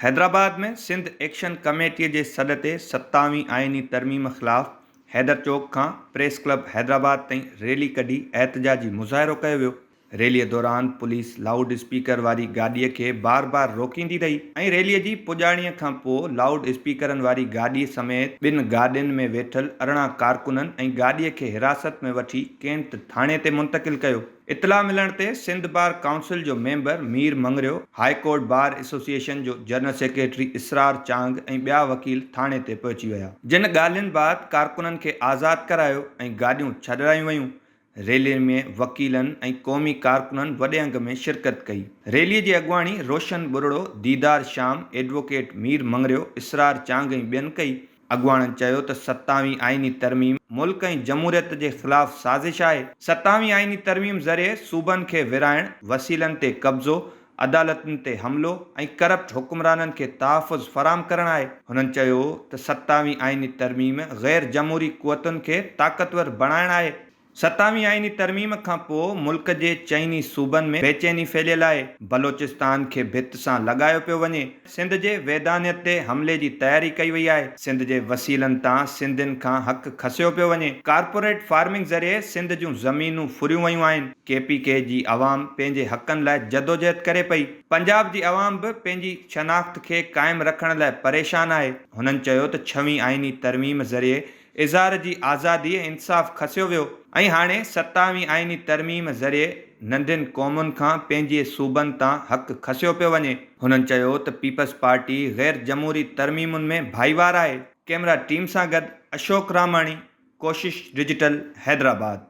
Hyderabad ۾ Sindh action committee جي سڏ تي ستاويهين آئيني ترميم خلاف حيدر چوڪ کان پريس ڪلب حيدرآباد تائين ريلي ڪڍي احتجاجي مظاهرو ڪيو ويو. ريلي دوران پوليس لائوڊ اسپيڪر واري گاڏي کي بار بار روڪيندي رهي ۽ ريلي جي پڄاڻي کان پوء لائوڊ اسپيڪرن واري گاڏي سميت ٻن گاڏين ۾ ويٺل 18 ڪارڪنن ۽ گاڏي کي حراست ۾ وٺي ڪينٽ ٿاڻي تي منتقل ڪيو. اطلاع ملڻ تي سنڌ بار ڪائونسل جو member Mir Mangrio, high court bar association جو جنرل سيڪريٽري اسرار چانگ ۽ ٻيا وڪيل ٿاڻي تي پهچي ويا، جن ڳالهين بعد ڪارڪنن کي آزاد ڪرايو ۽ گاڏيون ڇڏرايون ويون. ريلي ۾ وڪيلن ۽ قومي ڪارڪنن وڏي انگ ۾ شرڪت ڪئي. ريلي جي اڳواڻي روشن ٻرڙو، ديدار شام، ايڊووڪيٽ مير مڱريو، اسرار چانگ ۽ ٻين ڪئي. اڳواڻن چيو ته ستاويهين آئيني ترميم ملڪ ۽ جمهوريت جي خلاف سازش آهي، ستاويهين آئيني ترميم ذريعي صوبن کي ورهائڻ، وسيلن تي قبضو، عدالتن تي حملو ۽ ڪرپٽ حڪمرانن کي تحفظ فراهم ڪرڻ آهي. هنن چيو ته ستاويهين آئيني ترميم غير جمهوري قوتن کي طاقتور بڻائڻ آهي. ستاويهين آئيني ترميم کان پوء ملڪ جي چئني صوبن ۾ بيچيني ڦهليل آهي، بلوچستان کي ڀت سان لڳايو پيو وڃي، سنڌ جي ويدانيت تي حملي جي تياري ڪئي وئي آهي، سنڌ جي وسيلن تان سنڌين کان حق کسيو پيو وڃي، ڪارپوريٽ فارمنگ ذريعي سنڌ جون زمينون ڦريون ويون آهن، ڪي پي ڪي جي عوام پنهنجي حقن لاء جدوجهد ڪري پئي، پنجاب جي عوام به پنهنجي شناخت کي قائم رکڻ لاء پريشان آهي، هنن چيو ته ڇويهين آئيني ترميم ذريعي اظهار جي آزادي ۽ انصاف کسيو ويو ۽ هاڻي ستاويهين آئيني ترميم ذريعي ننڍين قومن کان پنهنجي صوبن تان حق کسيو پيو وڃي. هنن چيو ته پيپلز پارٽي غير جمهوري ترميمن ۾ ڀائيوار آهي. ڪئميرا ٽيم سان گڏ اشوڪ راماڻي، ڪوشش ڊجيٽل، حيدرآباد.